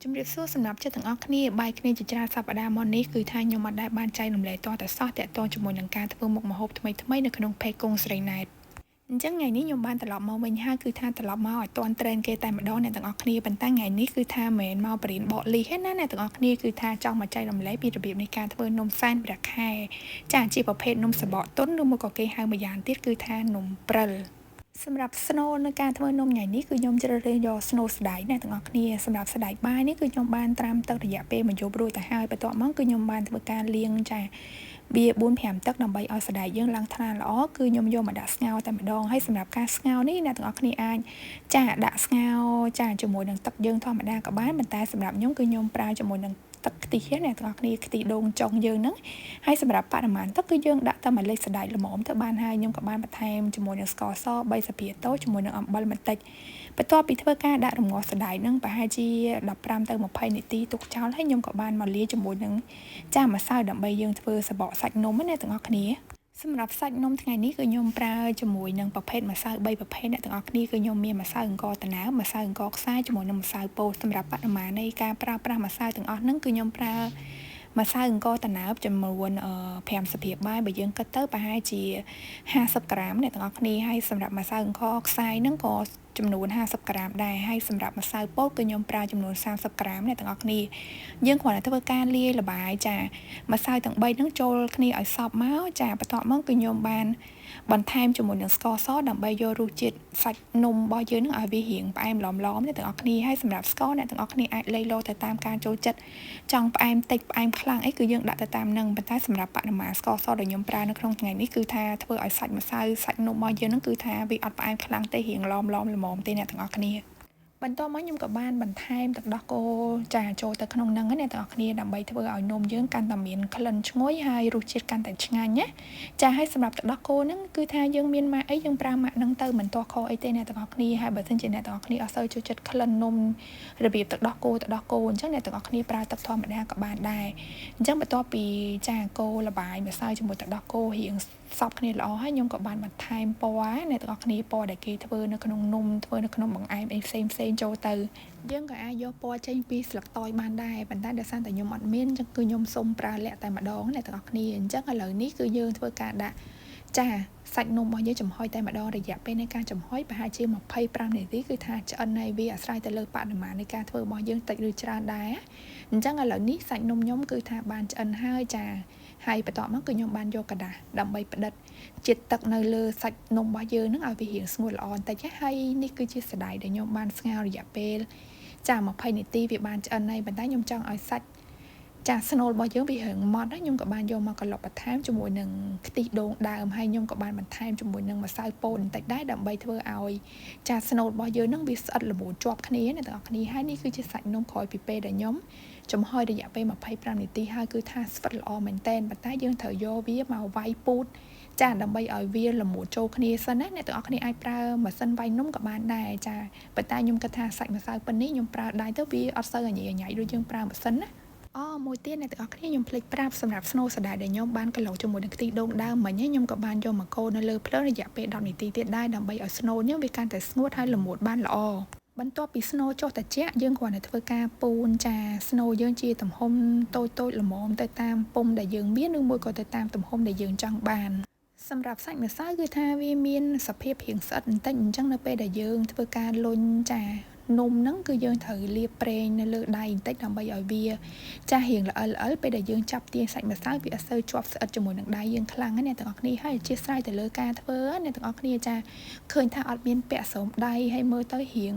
ជំរាបសួរសម្រាប់ចិត្តទាំងអស់គ្នាបាយគ្នាជាច្រើនសប្តាហ៍មកនេះគឺថាខ្ញុំអត់ដែលបានចែករំលែកតតែសោះតាក់ទងជាមួយនឹងការធ្វើមុខម្ហូបថ្មីថ្មីនៅក្នុង page គង់ស្រីណែតអញ្ចឹងថ្ងៃនេះខ្ញុំបានត្រឡប់មកវិញហើយគឺថាត្រឡប់មកឲ្យទាន់ trend គេតែម្ដងអ្នកទាំងអស់គ្នាប៉ុន្តែថ្ងៃនេះគឺថាមិនមែនមកបរៀនបកលីទេណាអ្នកទាំងអស់គ្នាគឺថាចង់មកចែករំលែកពីរបៀបនៃការធ្វើនំសែនព្រះខែចាជាប្រភេទនំសបកទុនឬមួយក៏គេហៅម្យ៉ាងទៀតគឺថានំព្រិលសម្រាប់ស្នូលនៅការធ្វើនំថ្ងៃនេះគឺខ្ញុំជ្រើសរើសយកស្នូលសណ្តែកអ្នកទាំងអស់គ្នាសម្រាប់សណ្តែកបាយនេះគឺខ្ញុំបានត្រាំទឹករយៈពេលមួយយប់រួចទៅហើយបន្ទាប់មកគឺខ្ញុំបានធ្វើការលាងចាវា4 5ទឹកដើម្បីឲ្យសណ្តែកយើងឡើងថ្លាល្អគឺខ្ញុំយកមកដាក់ស្ងោរតែម្ដងហើយសម្រាប់ការស្ងោរនេះអ្នកទាំងអស់គ្នាអាចចាដាក់ស្ងោរចាជាមួយនឹងទឹកយើងធម្មតាក៏បានប៉ុន្តែសម្រាប់ខ្ញុំគឺខ្ញុំប្រើជាមួយនឹងទឹកខ្ទិះអ្នកទាំងអស់គ្នាខ្ទិះដូងចុងយើងហ្នឹងហើយសម្រាប់បរិមាណទឹកគឺយើងដាក់តែមួយលេខសណ្តែកល្មមទៅបានហើយខ្ញុំក៏បានបន្ថែមជាមួយនឹងស្ករស3ស្លាបព្រាតូចជាមួយនឹងអំបិលបន្តិចបន្ទាប់ពីធ្វើការដាក់រំងាស់សណ្តែកហ្នឹងប្រហែលជា15ទៅ20នាទីទុកចោលហើយខ្ញុំក៏បានមកលាយជាមួយនឹងចាម្សៅដើម្បីយើងធ្វើសបកសាច់នំណាទាំងអស់គ្នាសម្រាប់សាច់នំថ្ងៃនេះគឺខ្ញុំប្រើជាមួយនឹងប្រភេទម្សៅ3ប្រភេទអ្នកទាំងអស់គ្នាគឺខ្ញុំមានម្សៅអង្ករដំណើបម្សៅអង្ករខ្សាយជាមួយនឹងម្សៅពោតសម្រាប់បរិមាណនៃការប្រើប្រាស់ម្សៅទាំងអស់ហ្នឹងគឺខ្ញុំប្រើម្សៅអង្ករដំណើបចំនួន5ស្លាបព្រាបាយបើយើងគិតទៅប្រហែលជា50ក្រាមអ្នកទាំងអស់គ្នាហើយសម្រាប់ម្សៅអង្ករខ្សាយហ្នឹងក៏ចំនួន50ក្រាមដែរហើយសម្រាប់ម្សៅពោតគឺខ្ញុំប្រើចំនួន30ក្រាមអ្នកទាំងអស់គ្នាយើងគ្រាន់តែធ្វើការលាយល្បាយចាម្សៅទាំង3ហ្នឹងចូលគ្នាឲ្យសព្វមកចាបន្ទាប់មកគឺខ្ញុំបានបន្ថែមជាមួយនឹងស្ករសដើម្បីយករសជាតិសាច់នំរបស់យើងនឹងឲ្យវារៀងផ្អែមឡមៗអ្នកទាំងអស់គ្នាហើយសម្រាប់ស្ករអ្នកទាំងអស់គ្នាអាចលៃលទៅតាមការចូលចិត្តចង់ផ្អែមតិចផ្អែមខ្លាំងអីគឺយើងដាក់ទៅតាមនឹងប៉ុន្តែសម្រាប់បរិមាណស្ករសដែលខ្ញុំប្រើនៅក្នុងថ្ងៃនេះគឺថាធ្វើឲ្យសាច់ម្សៅសាច់នំរបស់យើងនឹងគឺថាវាអត់ផ្អែមខ្លាំងទេរៀងឡមៗល្មមទេអ្នកទាំងអស់គ្នាបន្ទាប់មកខ្ញុំក៏បានបន្ថែមទឹកដោះគោចាចូលទៅក្នុងហ្នឹងណាអ្នកទាំងអស់គ្នាដើម្បីធ្វើឲ្យនំយើងកាន់តែមានក្លិនឈ្ងុយហើយរសជាតិកាន់តែឆ្ងាញ់ណាចាហើយសម្រាប់ទឹកដោះគោហ្នឹងគឺថាយើងមានម៉ាកអីយើងប្រើម៉ាកហ្នឹងទៅមិនទាស់ខុសអីទេអ្នកទាំងអស់គ្នាហើយបើសិនជាអ្នកទាំងអស់គ្នាអត់សូវចូលចិត្តក្លិននំរបៀបទឹកដោះគោទឹកដោះគោអញ្ចឹងអ្នកទាំងអស់គ្នាប្រើទឹកធម្មតាក៏បានដែរអញ្ចឹងបន្ទាប់ពីចាគោល្បាយម្សៅជាមួយទឹកដោះគោរៀងសព្វគ្នាល្អហើយខ្ញុំក៏បានបន្ថែមពណ៌អ្នកទាំងអស់គ្នាពណ៌ដែលគេធ្វើនៅក្នុងនំធ្វើនៅក្នុងបង្អែមអីផ្សេងផ្សេងចូលទៅយើងក៏អាចយកពណ៌ចេញពីស្លឹកតយបានដែរប៉ុន្តែដោយសារតែខ្ញុំអត់មានអញ្ចឹងគឺខ្ញុំសុំប្រើលាក់តែម្ដងអ្នកទាំងអស់គ្នាអញ្ចឹងឥឡូវនេះគឺយើងធ្វើការដាក់ចាសាច់នំរបស់យើងចំហុយតែម្ដងរយៈពេលនៃការចំហុយប្រហែលជា25នាទីគឺថាឆ្អិនហើយវាអាស្រ័យទៅលើបរិមាណនៃការធ្វើរបស់យើងតិចឬច្រើនដែរអញ្ចឹងឥឡូវនេះសាច់នំខ្ញុំគឺថាបានឆ្អិនហើយចាហើយបន្ទាប់មកគឺខ្ញុំបានយកក្រដាសដើម្បីផ្ដិតជាតិទឹកនៅលើសាច់នំរបស់យើងនឹងឲ្យវារៀងស្ងួតល្អបន្តិចហើយនេះគឺជាសណ្តែកដែលខ្ញុំបានស្ងោររយៈពេលចា20នាទីវាបានឆ្អិនហើយប៉ុន្តែខ្ញុំចង់ឲ្យសាច់ចាស្នូលរបស់យើងវារៀងម៉ត់ហើយខ្ញុំក៏បានយកមកក្រឡុកបន្ថែមជាមួយនឹងខ្ទិះដូងដើមហើយខ្ញុំក៏បានបន្ថែមជាមួយនឹងម្សៅពោតបន្តិចដែរដើម្បីធ្វើឲ្យចាស្នូលរបស់យើងនឹងវាស្អិតល្មមជាប់គ្នាអ្នកទាំងអស់គ្នាហើយនេះគឺជាសាច់នំក្រោយពីពេលដែលខ្ញុំចំហុយរយៈពេល25នាទីហើយគឺថាស្វិតល្អមែនតែនប៉ុន្តែយើងត្រូវយកវាមកវាយពូតចាដើម្បីឲ្យវាល្មួតចូលគ្នាសិនណាអ្នកទាំងអស់គ្នាអាចប្រើម៉ាស៊ីនវាយនំក៏បានដែរចាប៉ុន្តែខ្ញុំគិតថាសាច់ម្សៅប៉ុណ្នេះខ្ញុំប្រើដៃទៅវាអត់សូវញ៉ៃញ៉ៃដូចយើងប្រើម៉ាស៊ីនណាអូមួយទៀតអ្នកទាំងអស់គ្នាខ្ញុំភ្លេចប្រាប់សម្រាប់ស្នូលសណ្តែកដែលខ្ញុំបានក្រឡុកជាមួយនឹងខ្ទិះដូងដើមមិញខ្ញុំក៏បានយកមកកូរនៅលើភ្លើងរយៈពេល10នាទីទៀតដែរដើម្បីឲ្យស្នូលនេះវាកាន់តែស្ងួតហើយល្មួតបានល្អបន្ទាប់ពីស្នូលចុះត្រជាក់យើងគ្រាន់តែធ្វើការពូនចាស្នូលយើងជាទំហំតូចតូចល្មមទៅតាមពុំដែលយើងមានឬមួយក៏ទៅតាមទំហំដែលយើងចង់បានសម្រាប់សាច់ម្សៅគឺថាវាមានសភាពរៀងស្អិតបន្តិចអញ្ចឹងនៅពេលដែលយើងធ្វើការលុញចានំហ្នឹងគឺយើងត្រូវលាបប្រេងនៅលើដៃបន្តិចដើម្បីឲ្យវាចាស់រៀងល្អិលល្អិលពេលដែលយើងចាប់ទាញសាច់ម្សៅវាអត់សូវជាប់ស្អិតជាមួយនឹងដៃយើងខ្លាំងណាអ្នកទាំងអស់គ្នាហើយអធ្យាស្រ័យទៅលើការធ្វើអ្នកទាំងអស់គ្នាចាឃើញថាអត់មានពាក់ស្រោមដៃហើយមើលទៅរៀង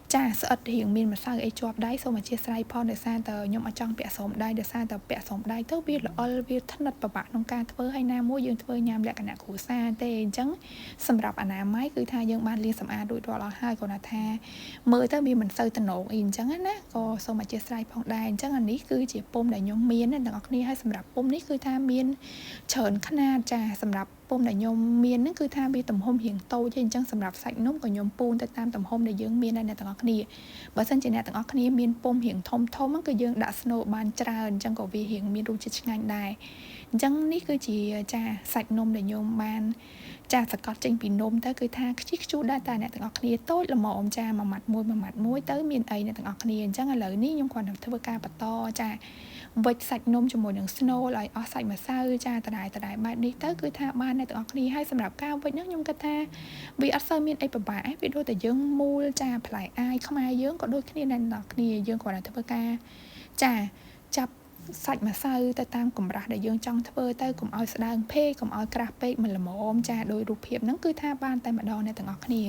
ចាស្អិតរៀងមានម្សៅអីជាប់ដៃសូមអធ្យាស្រ័យផងដោយសារតែខ្ញុំអត់ចង់ពាក់ស្រោមដៃដោយសារតែពាក់ស្រោមដៃទៅវាល្អិលវាថ្និតពិបាកក្នុងការធ្វើហើយណាមួយយើងធ្វើញ៉ាំលក្ខណៈគ្រួសារទេអញ្ចឹងសម្រាប់អនាម័យគឺថាយើងបានលាងសម្អាតរួចរាល់អស់ហើយគ្រាន់តែថាមើលទៅវាមិនសូវតំណងអីអញ្ចឹងណាក៏សូមអធ្យាស្រ័យផងដែរអញ្ចឹងអានេះគឺជាពុំដែលខ្ញុំមានណាទាំងអស់គ្នាហើយសម្រាប់ពុំនេះគឺថាមានច្រើនខ្នាតចាសម្រាប់ពុំដែលខ្ញុំមានហ្នឹងគឺថាវាទំហំរៀងតូចទេអញ្ចឹងសម្រាប់សាច់នំក៏ខ្ញុំពូនទៅតាមទំហំដែលយើងមានដែរអ្នកទាំងអស់គ្នាបើសិនជាអ្នកទាំងអស់គ្នាមានពុំរៀងធំធំគឺយើងដាក់ស្នូលបានច្រើនអញ្ចឹងក៏វារៀងមានរសជាតិឆ្ងាញ់ដែរអញ្ចឹងនេះគឺជាចាសាច់នំដែលខ្ញុំបាន ចាសកត់ចេញពីនំទៅគឺថាខ្ជិះខ្ជូដែរតាអ្នកទាំងអស់គ្នាតូចល្មមចាមួយម៉ាត់មួយមួយម៉ាត់មួយទៅមានអីអ្នកទាំងអស់គ្នាអញ្ចឹងឥឡូវនេះខ្ញុំគ្រាន់តែធ្វើការបន្តចាវេចសាច់នំជាមួយនឹងស្នូលឲ្យអស់សាច់ម្សៅចាដដែលដដែលបែបនេះទៅគឺថាបានអ្នកទាំងអស់គ្នាហើយសម្រាប់ការវេចហ្នឹងខ្ញុំគិតថាវាអត់សូវមានអីពិបាកឯងវាដូចតែយើងមូលចាផ្លែអាយខ្មែរយើងក៏ដូចគ្នាដែរអ្នកទាំងអស់គ្នាយើងគ្រាន់តែធ្វើការចាចាប់សាច់ម្សៅទៅតាមកម្រាស់ដែលយើងចង់ធ្វើទៅកុំឲ្យស្ដើងពេកកុំឲ្យក្រាស់ពេកមិនល្មមចាដោយរូបភាពហ្នឹងគឺថាបានតែម្ដងអ្នកទាំងអស់គ្នា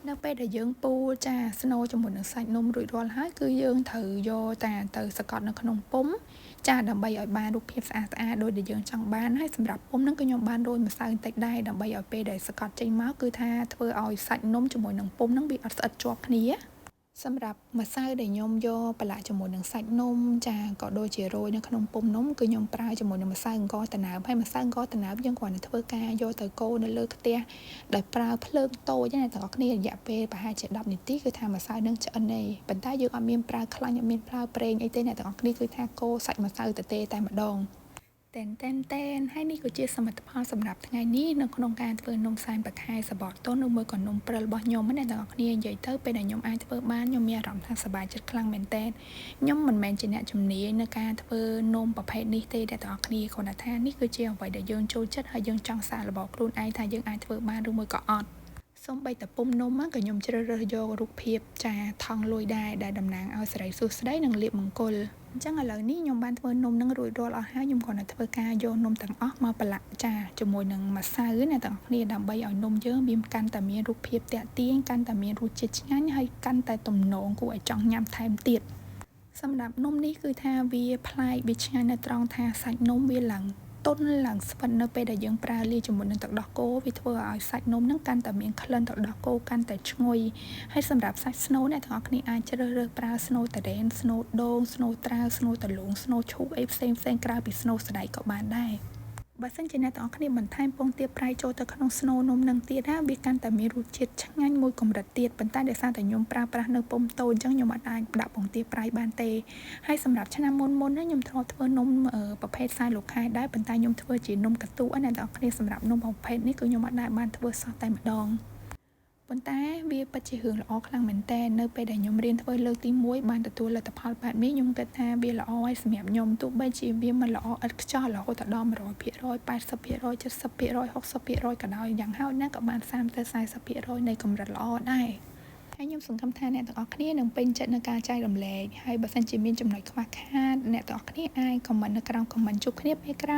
នៅពេលដែលយើងពូលចាស្នូលជាមួយនឹងសាច់នំរួចរាល់ហើយគឺយើងត្រូវយកតាទៅសកត់នៅក្នុងពុម្ពចាដើម្បីឲ្យបានរូបភាពស្អាតស្អាតដូចដែលយើងចង់បានហើយសម្រាប់ពុម្ពហ្នឹងក៏ខ្ញុំបានរោយម្សៅបន្តិចដែរដើម្បីឲ្យពេលដែលសកត់ចេញមកគឺថាធ្វើឲ្យសាច់នំជាមួយនឹងពុម្ពហ្នឹងវាអត់ស្អិតជាប់គ្នាសម្រាប់ម្សៅដែលខ្ញុំយកប្រឡាក់ជាមួយនឹងសាច់នំចាក៏ដូចជារោយនៅក្នុងពុម្ពនំគឺខ្ញុំប្រើជាមួយនឹងម្សៅអង្ករដំណើបហើយម្សៅអង្ករដំណើបយើងគ្រាន់តែធ្វើការយកទៅកូរនៅលើខ្ទះដោយប្រើភ្លើងតូចណាទាំងអស់គ្នារយៈពេលប្រហែលជា10នាទីគឺថាម្សៅនឹងឆ្អិនទេប៉ុន្តែយើងអត់មានប្រើខ្លាញ់អត់មានប្រើប្រេងអីទេអ្នកទាំងអស់គ្នាគឺថាកូរសាច់ម្សៅទៅទេតែម្ដងតែនតែនតែនហើយនេះក៏ជាសមិទ្ធផលសម្រាប់ថ្ងៃនេះនៅក្នុងការធ្វើនំសែនប្រខែសបកតុនឬមួយក៏នំព្រិលរបស់ខ្ញុំណាអ្នកទាំងអស់គ្នានិយាយទៅពេលដែលខ្ញុំអាចធ្វើបានខ្ញុំមានអារម្មណ៍ថាសប្បាយចិត្តខ្លាំងមែនទែនខ្ញុំមិនមែនជាអ្នកជំនាញនៅការធ្វើនំប្រភេទនេះទេអ្នកទាំងអស់គ្នាគ្រាន់តែថានេះគឺជាអ្វីដែលយើងចូលចិត្តហើយយើងចង់សាកល្បងខ្លួនឯងថាយើងអាចធ្វើបានឬមួយក៏អត់សូម្បីតែពុំនំក៏ខ្ញុំជ្រើសរើសយករូបភាពចាថង់លុយដែរដែលតំណាងឲ្យសិរីសួស្តីនិងលាភមង្គលអញ្ចឹងឥឡូវនេះខ្ញុំបានធ្វើនំនឹងរួចរាល់អស់ហើយខ្ញុំគ្រាន់តែធ្វើការយកនំទាំងអស់មកប្រឡាក់ចាជាមួយនឹងម្សៅណាទាំងអស់គ្នាដើម្បីឲ្យនំយើងវាកាន់តែមានរូបភាពទាក់ទាញកាន់តែមានរសជាតិឆ្ងាញ់ហើយកាន់តែទំនងគួរឲ្យចង់ញ៉ាំថែមទៀតសម្រាប់នំនេះគឺថាវាប្លែកវាឆ្ងាញ់នៅត្រង់ថាសាច់នំវាឡើងទន់ឡើងស្វិតនៅពេលដែលយើងប្រើលាយជាមួយនឹងទឹកដោះគោវាធ្វើឲ្យសាច់នំនឹងកាន់តែមានក្លិនទឹកដោះគោកាន់តែឈ្ងុយហើយសម្រាប់សាច់ស្នូលអ្នកទាំងអស់គ្នាអាចជ្រើសរើសប្រើស្នូលតារ៉េនស្នូលដូងស្នូលត្រាវស្នូលតលូងស្នូលឈូកអីផ្សេងផ្សេងក្រៅពីស្នូលសណ្តែកក៏បានដែរបើសិនជាអ្នកទាំងអស់គ្នាបន្ថែមពងទាប្រៃចូលទៅក្នុងស្នូលនំនឹងទៀតណាវាកាន់តែមានរសជាតិឆ្ងាញ់មួយកម្រិតទៀតប៉ុន្តែដោយសារតែខ្ញុំប្រើប្រាស់នៅពុម្ពតូចអញ្ចឹងខ្ញុំអត់អាចដាក់ពងទាប្រៃបានទេហើយសម្រាប់ឆ្នាំមុនមុនខ្ញុំធ្លាប់ធ្វើនំប្រភេទខ្សែលោកខែដែរប៉ុន្តែខ្ញុំធ្វើជានំកន្ទូណាអ្នកទាំងអស់គ្នាសម្រាប់នំប្រភេទនេះគឺខ្ញុំអត់ដែលបានធ្វើសោះតែម្ដងប៉ុន្តែវាពិតជារឿងល្អខ្លាំងមែនតើនៅពេលដែលខ្ញុំរៀនធ្វើលើកទី1បានទទួលលទ្ធផលបែបនេះខ្ញុំគិតថាវាល្អហើយសម្រាប់ខ្ញុំទោះបីជាវាមិនល្អឥតខ្ចោះរហូតដល់100% 80% 70% 60%ក៏ដោយយ៉ាងហោចណាស់ក៏បាន30ទៅ40%នៃកម្រិតល្អដែរហើយខ្ញុំសង្ឃឹមថាអ្នកទាំងអស់គ្នានឹងពេញចិត្តនឹងការចែករំលែកហើយបើសិនជាមានចំណុចខ្វះខាតអ្នកទាំងអស់គ្នាអាច comment នៅក្រោម comment ជួបគ្នាពេលក្រោយ។